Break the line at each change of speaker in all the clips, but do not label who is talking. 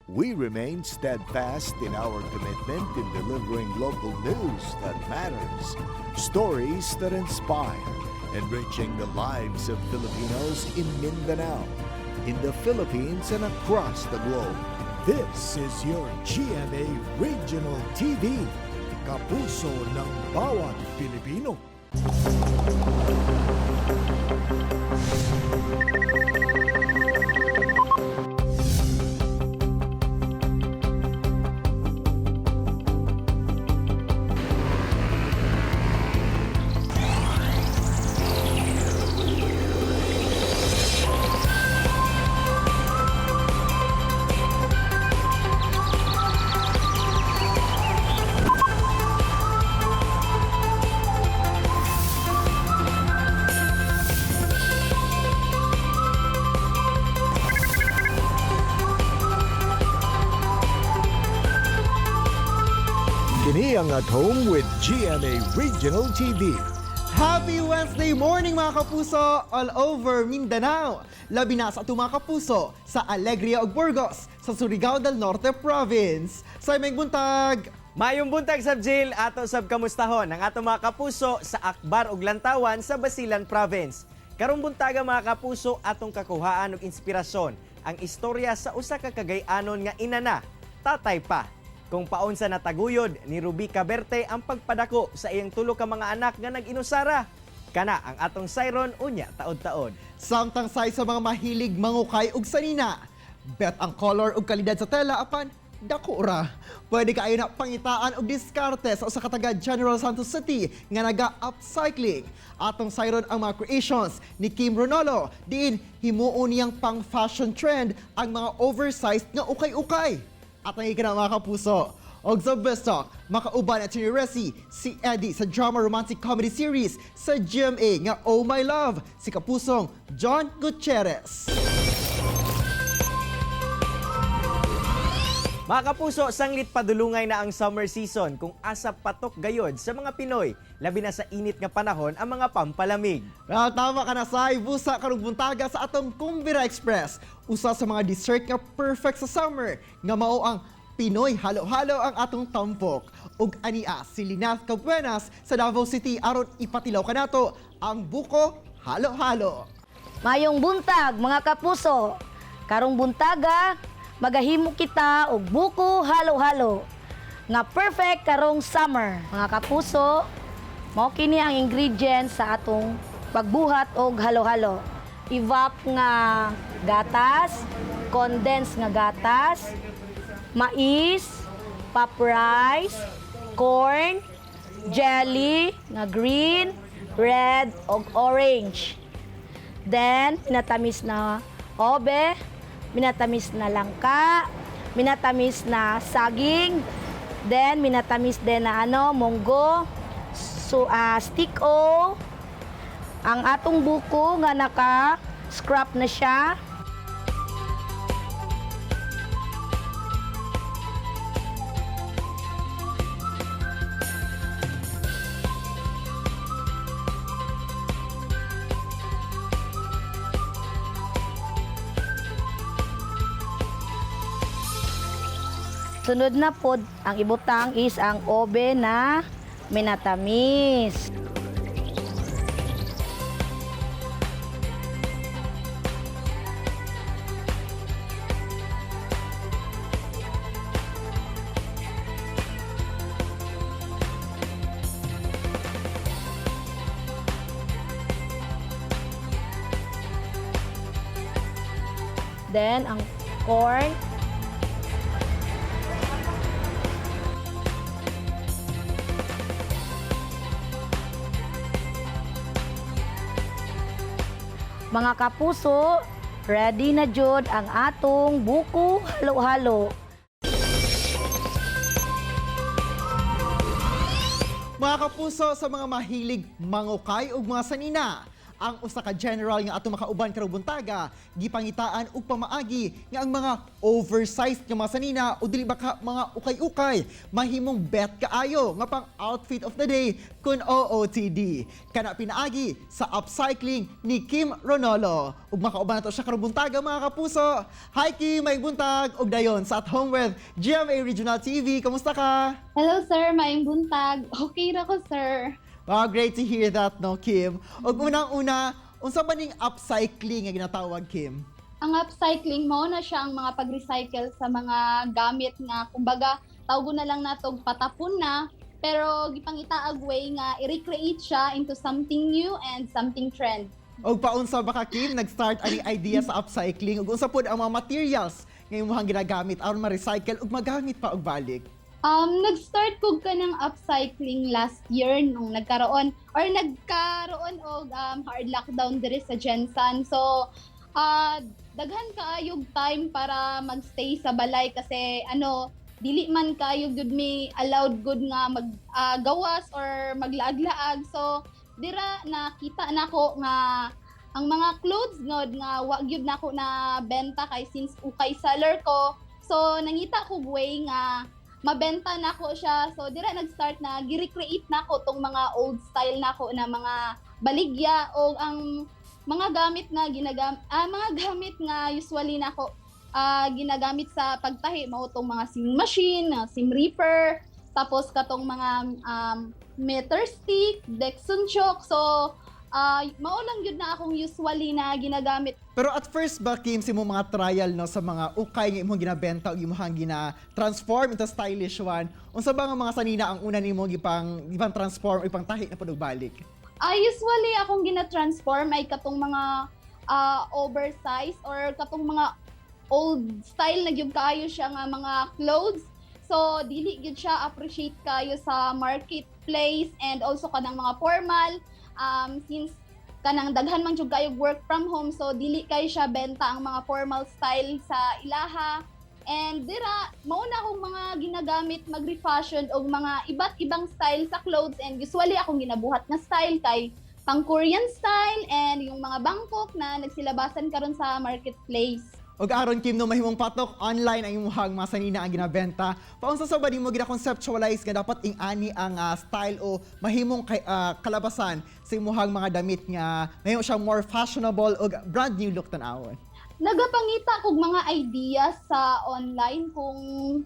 We remain steadfast in our commitment in delivering local news that matters, stories that inspire, enriching the lives of Filipinos in Mindanao, in the Philippines, and across the globe. This is your GMA Regional TV, kapuso ng bawat Pilipino. Kini ang At Home with GMA Regional TV.
Happy Wednesday morning, mga kapuso, all over Mindanao. Labi na sa atong mga kapuso sa Alegria ug Burgos sa Surigao del Norte Province. Sa imong buntag.
Mayong buntag sab, Jill, ato sab kamustahon ang atong mga kapuso sa Akbar ug Lantawan sa Basilan Province. Karong buntaga, mga kapuso, atong kakuhaan og inspirasyon ang istorya sa usa ka Cagay-anon nga inana, tatay pa. Kung paunsa nataguyod ni Ruby Caberte ang pagpadako sa iyang tulo ka mga anak nga nag-inusara. Kana ang atong sayron unya taod-taod.
Samtang say, sa mga mahilig mangukay og sanina, bet ang color ug kalidad sa tela apan dako ra. Pwede kaayo na pangitaan og diskarte sa usa ka taga General Santos City nga naga-upcycling. Atong sayron ang mga creations ni Kim Ronolo diin himuon niyang pang fashion trend ang mga oversized nga ukay-ukay. At ang na, mga kapuso. Og sa Best Talk, makauban at si Resi, si Eddie sa drama romantic comedy series sa GMA nga Oh My Love, si kapusong John Gutierrez.
Mga kapuso, sanglit padulungay na ang summer season kung asa patok gayod sa mga Pinoy, labi na sa init nga panahon, ang mga pampalamig.
Well, tama ka na, Sai. Busa karong buntaga sa atong Kumbira Express, usa sa mga dessert nga perfect sa summer, nga mao ang Pinoy halo-halo ang atong tampok. Ug ania si Linath Cabuenas sa Davao City aron ipatilaw kanato ang buko halo-halo.
Mayong buntag, mga kapuso. Karong buntaga, magahimo kita og buko halo-halo nga perfect karong summer. Mga kapuso, mao kini ang ingredients sa atong pagbuhat og halo-halo. Evap nga gatas, condensed nga gatas, mais, pop rice, corn, jelly nga green, red ug orange. Then, minatamis na obe, minatamis na langka, minatamis na saging, then minatamis din na ano, munggo, so, stick o, ang atong buko nga naka-scrap na siya. Sunod na pod, ang ibutang is ang obe na minatamis. Then, ang corn. Mga kapuso, ready na jud ang atong buko halo-halo.
Mga kapuso, sa mga mahilig mangukay og mga sanina, Ang usa ka general nga ato makauban karong buntaga, gipangitaan og pamaagi nga ang mga oversized nga mga sanina o dili baka mga ukay-ukay mahimong bet kaayo nga pang outfit of the day kun OOTD. Kana pinaagi sa upcycling ni Kim Ronolo. Ug makauban nato siya karong buntaga, mga kapuso. Hi Kim, maayong buntag ug dayon sa At Home with GMA Regional TV. Kamusta ka?
Hello sir, maayong buntag. Okay ra ko, sir.
Wow, great to hear that, no, Kim? Ug unang-una, unsa ba ning upcycling nga ginatawag, Kim?
Ang upcycling mao na siya ang mga pag-recycle sa mga gamit nga kumbaga tawgon na lang natog patapon na, pero gipangitaag way nga i-recreate siya into something new and something trend.
Og paunsa ba ka, Kim, nag-start ani idea sa upcycling ug unsa pod ang mga materials nga imong ginagamit aron ma-recycle ug magamit pa og balik?
Nag-start ko kanang upcycling last year nung nagkaroon og hard lockdown diri sa GenSan. So, daghan kaayog time para magstay sa balay kasi ano, dili man kaayo gud mi allowed gud nga mag gawas or maglaag-laag. So, dira nakita nako nga ang mga clothes ngod nga wa gyud nako na benta kay since ukay seller ko. So, nangita ko way nga mabenta nako siya. So dira nag-start na gi-recreate nako tong mga old style nako na mga baligya o ang mga gamit na ginagam ah, mga gamit nga usually nako ginagamit sa pagtahi mao tong mga sewing machine, seam ripper, tapos katong mga meter stick, Dexon chalk. So mao lang gyud na akong usually na ginagamit.
Pero at first ba, Kim, sa imong mga trial, no, sa mga ukay nga imong ginabenta ug imong gina-transform into stylish one, unsa ba nga mga sanina ang una nimo gipang transform o ipang tahi na pud og balik?
Usually akong gina-transform ay katong mga oversized or katong mga old style na gyud kaayo siya nga mga clothes. So dili gyud siya appreciate kayo sa marketplace and also kanang mga formal, since kanang daghan man jud kayo work from home, so dili kay siya benta ang mga formal style sa ilaha. And dira mao na akong mga ginagamit mag-refashion og mga iba't ibang style sa clothes, and usually akong ginabuhat na style kay pang Korean style and yung mga Bangkok na nagsilabasan karon sa marketplace.
Og aron, Kim, no, mahimong patok online ang imong mga sanina ang ginabenta. Paunsa sa ba nimo gina-conceptualize nga dapat ing-ani ang style o mahimong kay, kalabasan sa imong mga damit nga mahimo siya more fashionable og brand new look tan-awon?
Nagapangita kog mga ideas sa online kung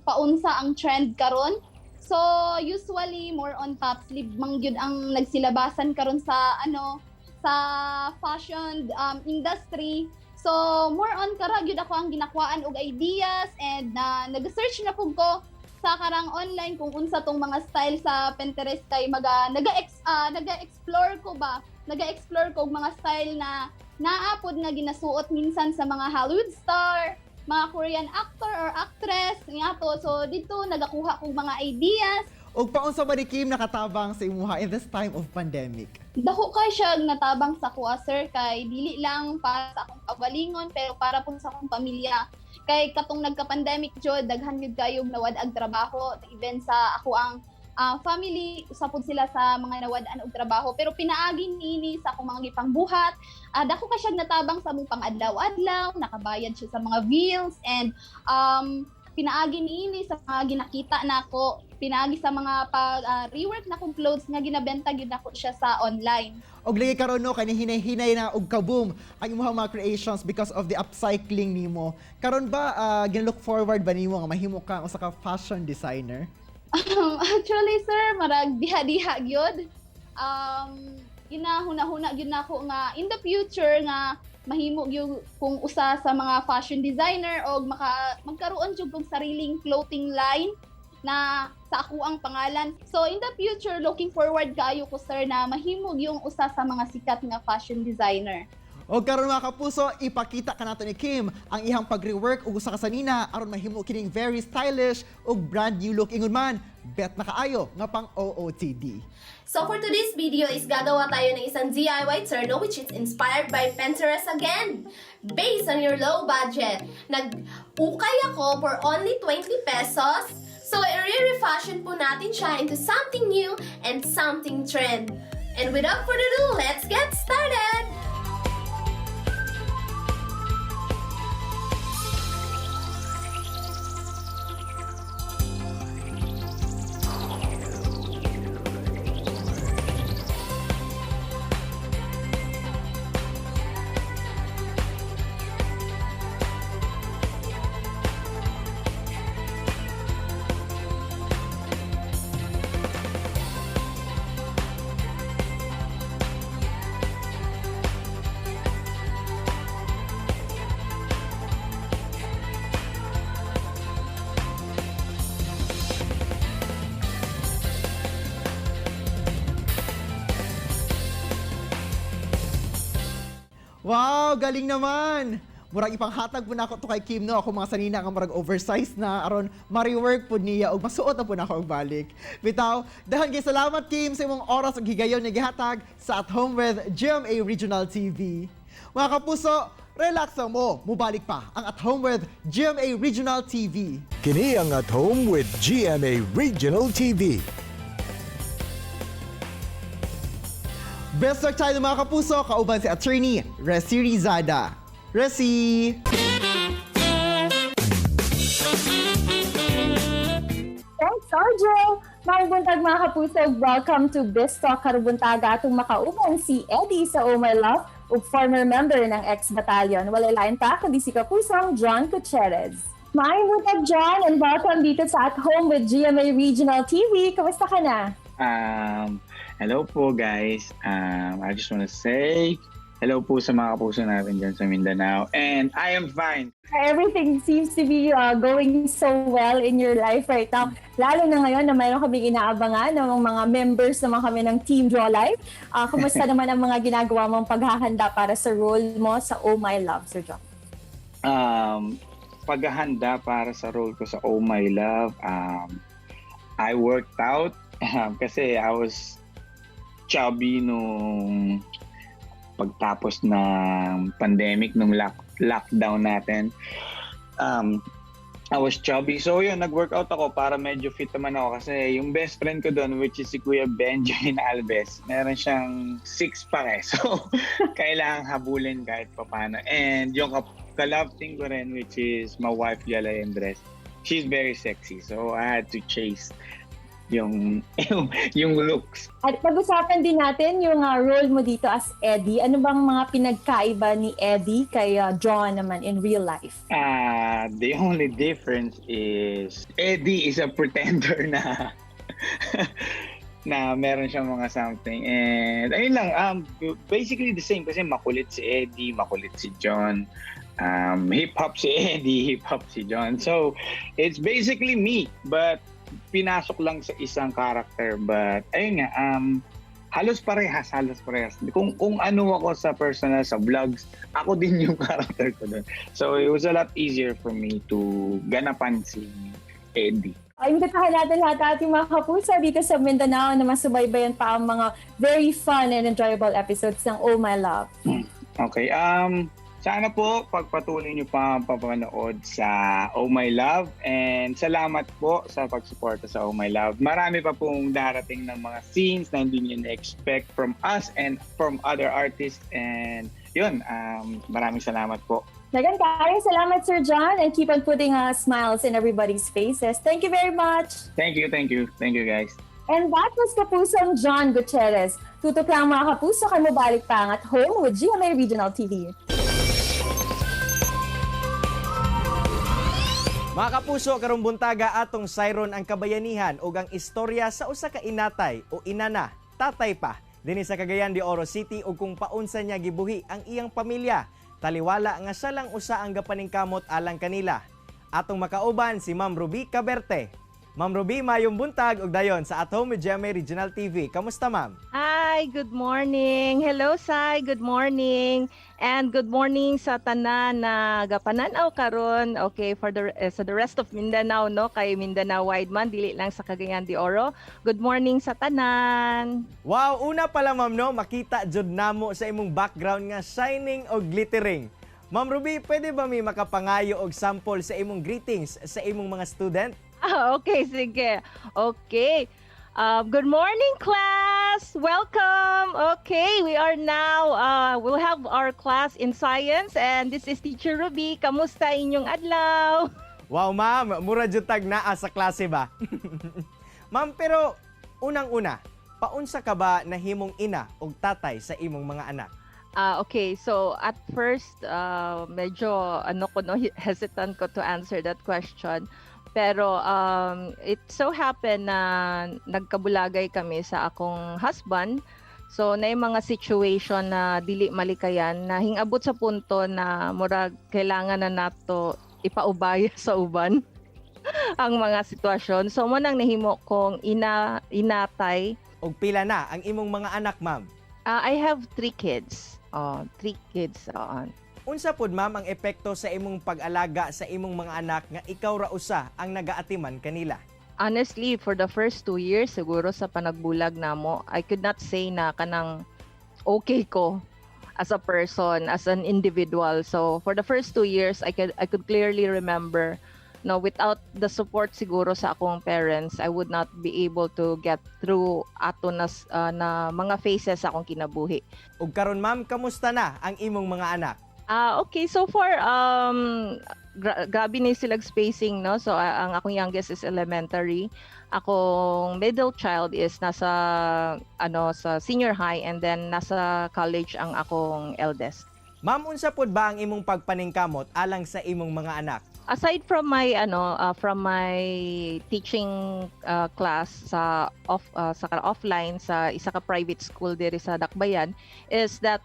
paunsa ang trend karon. So usually more on top sleeve man gyud ang nagsilabasan karon sa ano, sa fashion industry. So more on kara gyud ako ang ginakuhaan og ideas and na nag-search na pug ko sa karang online kung unsa tong mga style sa Pinterest kay maga naga-explore ko ba, naga-explore ko og mga style na naapod nga ginasuot minsan sa mga Hollywood star, mga Korean actor or actress nga to. So dito nagakuha kog mga ideas.
Og paunsa ba ni Kim nakatabang sa imuha in this time of pandemic?
Dako kay siya natabang sa kuha, sir, kay dili lang para sa akong kaugalingon pero para pud sa akong pamilya. Kay katong nagka-pandemic jud, daghan gyud kayog nawad-ag trabaho, even sa ako ang family, usa pud sila sa mga nawad-an og trabaho, pero pinaagi niini sa akong mga gipangbuhat, dako ka siya natabang sa among pang-adlaw-adlaw, nakabayad siya sa mga bills and pinaagi niini sa mga ginakita nako, pinaagi sa mga pag rework na kong clothes nga ginabenta gyud nako siya sa online.
Og lagi karon, no, kani hinay-hinay na og kaboom ang imong mga creations because of the upcycling nimo. Karon ba gina-look forward ba nimo nga mahimo ka usa ka fashion designer?
Actually, sir, marag diha-diha gyud. Ginahuna-huna gyud nako nga in the future nga mahimo gyud kung usa sa mga fashion designer o maka magkaroon jud kog sariling clothing line na sa ako ang pangalan. So in the future, looking forward kaayo ko, sir, na mahimo yung usa sa mga sikat nga fashion designer.
O karon, mga kapuso, ipakita kanato ni Kim ang ihang pag-rework og usa ka sanina aron mahimo kining very stylish ug brand new look, ingon man bet na kaayo nga pang OOTD.
So for today's video is gagawa tayo ng isang DIY terno which is inspired by Pinterest again. Based on your low budget. Nag-ukay ako for only 20 pesos. So i-refashion po natin siya into something new and something trend. And without further ado, let's get started!
Wow, galing naman! Murag ipanghatag po nako to kay Kim, no, ako mga sanina nga murag oversize na aron ma-rework pud niya ug masuot na pud nako og balik. Bitaw, daghan kay salamat, Kim, sa imong oras ug higayon nga gihatag sa At Home with GMA Regional TV. Mga kapuso, relax lang mo, mubalik pa ang At Home with GMA Regional TV.
Kini ang At Home with GMA Regional TV.
Best luck tayo, mga kapuso, kauban si Attorney Resi Rizada. Resi!
Thanks, RJ! Maayong buntag, mga kapuso. Welcome to Biztalk. Karong buntaga atong makauban si Eddie sa Oh My Love ug former member ng Ex-Battalion. Walay lain pa kundi si kapusong John Gutierrez. Maayong buntag, John, and welcome dito sa At Home with GMA Regional TV. Kamusta ka na?
Hello po, guys. I just want to say hello po sa mga kapuso natin dyan sa Mindanao. And I am fine.
Everything seems to be going so well in your life right now. Lalo na ngayon na mayroon kaming inaabangan ng mga members naman kami ng Team Draw Life. Kumusta naman ang mga ginagawa mong paghahanda para sa role mo sa Oh My Love, Sir John?
Paghahanda para sa role ko sa Oh My Love, I worked out kasi I was chubby nung pagtapos ng pandemic, nung lockdown natin. I was chubby. So yun, nag-workout ako para medyo fit naman ako kasi yung best friend ko doon, which is si Kuya Benjamin Alves, meron siyang six-pack eh. So, kailangan habulin kahit papano. And yung ka-love team ko rin, which is my wife, Yala Andres, she's very sexy. So, I had to chase yung looks.
At pag-usapan din natin yung role mo dito as Eddie. Ano bang mga pinagkaiba ni Eddie kay John naman in real life?
The only difference is Eddie is a pretender na na meron siyang mga something. And ayun lang, basically the same kasi makulit si Eddie, makulit si John. Hip-hop si Eddie, hip-hop si John. So, it's basically me, but pinasok lang sa isang character. But ayun nga, halos parehas, halos parehas. Kung ano ako sa personal, sa vlogs, ako din yung character ko doon. So, it was a lot easier for me to ganapan si Eddie.
Ay, imbitahan natin lahat ating mga kapuso dito sa Mindanao na masubaybayan pa ang mga very fun and enjoyable episodes ng Oh My Love.
Okay. Sana po pagpatuloy niyo pa ang papanood sa Oh My Love and salamat po sa pagsuporta sa Oh My Love. Marami pa pong darating ng mga scenes na hindi niyo na-expect from us and from other artists, and yun, maraming salamat po.
Dagan kaayo salamat, Sir John, and keep on putting smiles in everybody's faces. Thank you very much.
Thank you, thank you. Thank you, guys.
And that was Kapusong John Gutierrez. Tutok lang, mga kapuso, kay mobalik pa ang At Home with GMA Regional TV.
Mga kapuso, karong buntaga atong sayron ang kabayanihan ug ang istorya sa usa ka inatay o inana, tatay pa, dinhi sa Cagayan de Oro City ug kung paunsa niya gibuhi ang iyang pamilya. Taliwala nga siya lang usa ang gapaningkamot alang kanila. Atong makauban si Ma'am Ruby Caberte. Ma'am Ruby, mayong buntag ug dayon sa At Home with GMA Regional TV. Kamusta, ma'am?
Hi, good morning. Hello, Sai. Good morning. And good morning sa tanan na gapananaw karon. Okay, for the sa the rest of Mindanao, no, kay Mindanao wide man, dili lang sa Cagayan de Oro. Good morning sa tanan.
Wow, una pa lang, ma'am, no, makita jud namo sa imong background nga shining o glittering. Ma'am Ruby, pwede ba mi makapangayo og sample sa imong greetings sa imong mga student?
Ah, okay, sige. Okay. Good morning, class. Welcome. Okay, we are now, we'll have our class in science and this is Teacher Ruby. Kamusta inyong adlaw?
Wow, ma'am, mura jud tag naa sa klase ba? Ma'am, pero unang-una, paunsa ka ba nahimong ina og tatay sa imong mga anak?
Ah, okay, so at first, medyo ano ko, no, hesitant ko to answer that question. Pero it so happened na nagkabulagay kami sa akong husband. So na yung mga situation na dili malikayan na hingabot sa punto na murag kailangan na nato ipaubaya sa uban ang mga sitwasyon. So mo nang nahimo kong ina inatay.
Og pila na ang imong mga anak, ma'am?
Ah, I have three kids. Oh, three kids. Oo.
Unsa pod, ma'am, ang epekto sa imong pag-alaga sa imong mga anak nga ikaw ra usa ang nagaatiman kanila?
Honestly, for the first 2 years siguro sa panagbulag namo, I could not say na kanang okay ko as a person, as an individual. So for the first 2 years, I could clearly remember, no, without the support siguro sa akong parents, I would not be able to get through ato na mga phases sa akong kinabuhi.
Ug karon, ma'am, kamusta na ang imong mga anak?
Ah, okay. So far, grabe ni silag spacing, no? So, ang akong youngest is elementary. Akong middle child is nasa, ano, sa senior high and then nasa college ang akong eldest.
Ma'am, unsa pod ba ang imong pagpaningkamot alang sa imong mga anak?
Aside from my ano from my teaching class sa offline sa isa ka private school diri sa Dakbayan is that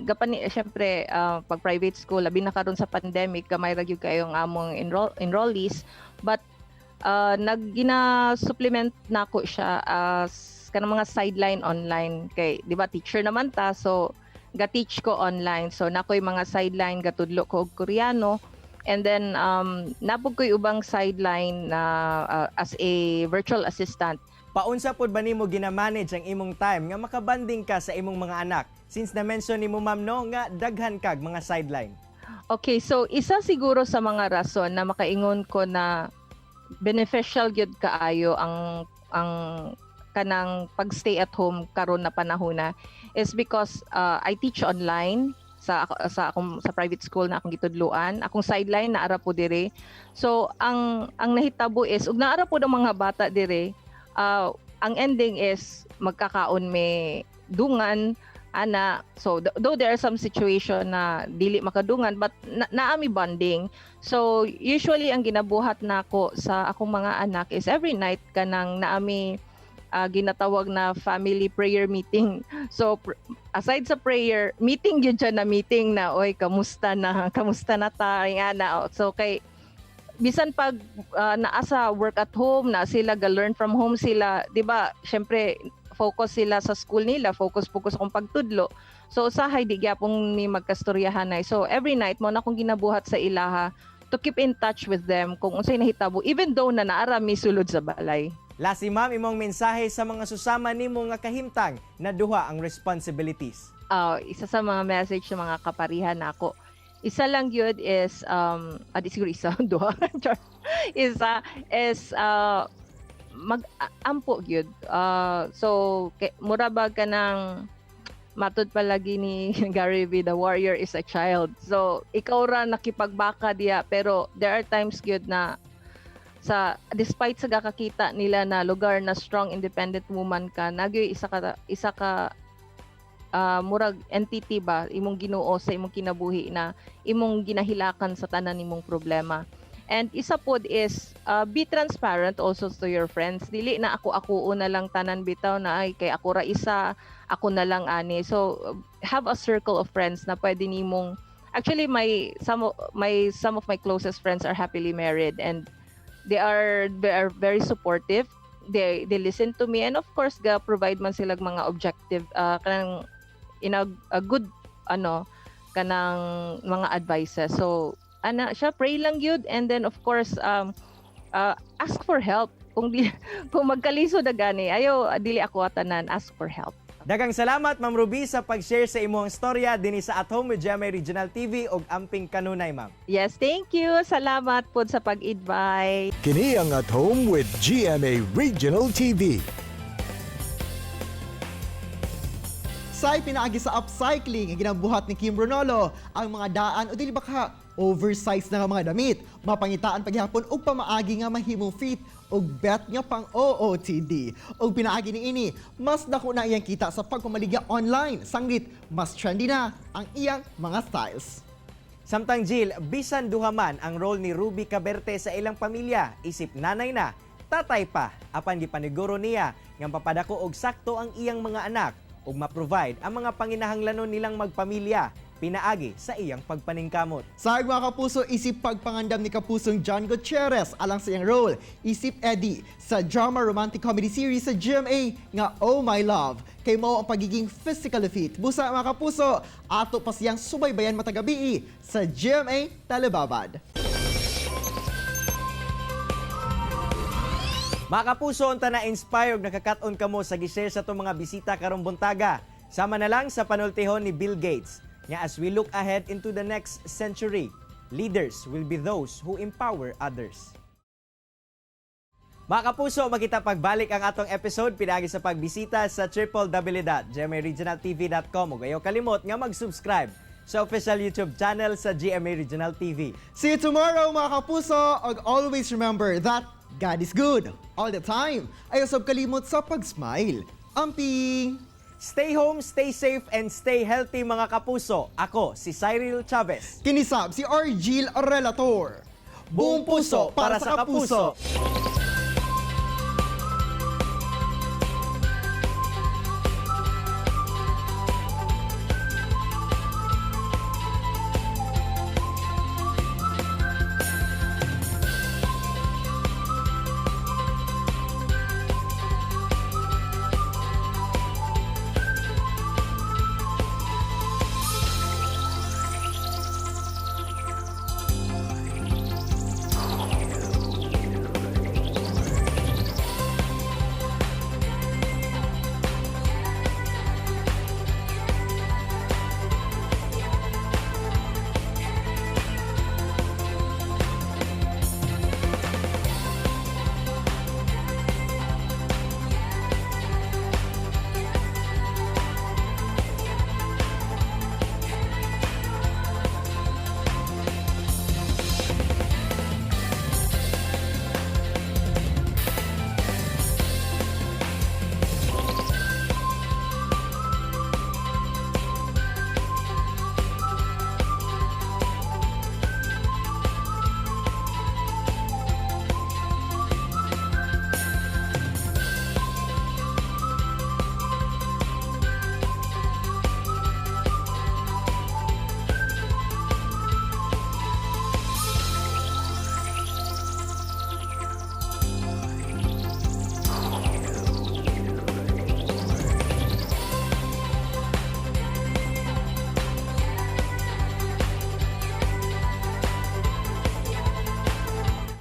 gapani syempre, pag private school, labi na karon sa pandemic, gamay ra gyud kayo ang among enrollees, but naggina supplement nako siya as kanang mga sideline online kay di ba teacher naman ta, so ga-teach ko online. So nakoy mga sideline, gatudlo ko og Koreano. And then naa pod ko'y ubang sideline na as a virtual assistant.
Paunsa pod ba nimo gina-manage ang imong time nga makabanding ka sa imong mga anak? Since na-mention nimo, ma'am, no, nga daghan kag mga sideline.
Okay, so isa siguro sa mga rason na makaingon ko na beneficial gyud kaayo ang kanang pag-stay at home karon na panahon na is because I teach online sa akong sa private school na akong gitudloan. Akong sideline naara po dire. So ang nahitabo is ug naara po ng mga bata dire, ang ending is magkakaon may dungan ana. So though there are some situation na dili makadungan, but naami bonding. So usually ang ginabuhat nako sa akong mga anak is every night kanang naami ginatawag na family prayer meeting. So aside sa prayer meeting yun siya na meeting na, "Oy, kamusta na? Kamusta na ta?" Ana. So kay bisan pag naa sa work at home na sila, ga learn from home sila, di ba? Syempre focus sila sa school nila, focus focus akong pagtudlo. So usahay di gyapon mi magkastoryahan. So every night mo na akong ginabuhat sa ilaha to keep in touch with them kung unsay nahitabo even though na naara mi sulod sa balay.
Lastly, ma'am, imong mensahe sa mga susama nimo nga kahimtang na duha ang responsibilities.
Isa sa mga message sa mga kaparihan nako, isa lang yun is di siguro isa, duha. Char. Isa is mag ampo gyud. So kay, mura ba ka ng matud palagi ni Gary V, "The warrior is a child." So ikaw ra nakipagbaka diya, pero there are times gyud na sa despite sa gakakita nila na lugar na strong independent woman ka, nagyoy isa ka murag entity ba, imong Ginoo sa imong kinabuhi na imong ginahilakan sa tanan nimong problema. And isa pod is be transparent also to your friends. Dili na ako ako na lang tanan bitaw na, "Ay, kay ako ra isa, ako na lang ani." So have a circle of friends na pwede nimong, actually my some of my closest friends are happily married and they are very supportive. They listen to me and of course ga provide man sila mga objective, kanang in a good ano, kanang mga advices. So ana siya, pray lang yun and then of course ask for help kung magkalisod na gani, ayo dili ako tanan, ask for help.
Daghang salamat, Ma'am Ruby, sa pag-share sa imong storya dinhi sa At Home with GMA Regional TV ug amping kanunay, ma'am.
Yes, thank you. Salamat po sa pag-invite.
Kini ang At Home with GMA Regional TV.
Say pinaagi sa upcycling ang ginabuhat ni Kim Brunolo ang mga daan o dili ba ka oversized na nga mga damit mapangitaan paghapon og pamaagi nga mahimong fit og bet nga pang OOTD. Og pinaagi niini, mas dako na iyang kita sa pagpamaligya online, sanglit mas trendy na ang iyang mga styles.
Samtang Jill, bisan duha man ang role ni Ruby Caberte sa ilang pamilya, isip nanay na, tatay pa, apan gipaniguro niya nga papadako og sakto ang iyang mga anak ug ma-provide ang mga panginahanglanon nilang magpamilya pinaagi sa iyang pagpaningkamot.
Sa mga kapuso, isip pagpangandam ni Kapusong John Gutierrez alang sa iyang role, isip Eddie sa drama romantic comedy series sa GMA nga Oh My Love. kay mao ang pagiging physically fit. Busa, mga kapuso, ato pa siyang subaybayan matag gabii sa GMA Telebabad.
Mga kapuso, unta na inspire ug nakakat-on kamo sa gi-share sa atong mga bisita karong buntaga. Sama na lang sa panultihon ni Bill Gates nga as we look ahead into the next century, leaders will be those who empower others. Mga kapuso, makita pagbalik ang atong episode pinaagi sa pagbisita sa www.gmaregionaltv.com ug ayaw kalimot nga mag-subscribe sa official YouTube channel sa GMA Regional TV.
See you tomorrow, mga kapuso! Ug always remember that God is good all the time. Ayaw sab kalimot sa pag-smile. Amping!
Stay home, stay safe, and stay healthy, mga kapuso. Ako, si Cyril Chavez.
Kini sab si Argil Relator. Buong puso para sa kapuso.
Kapuso.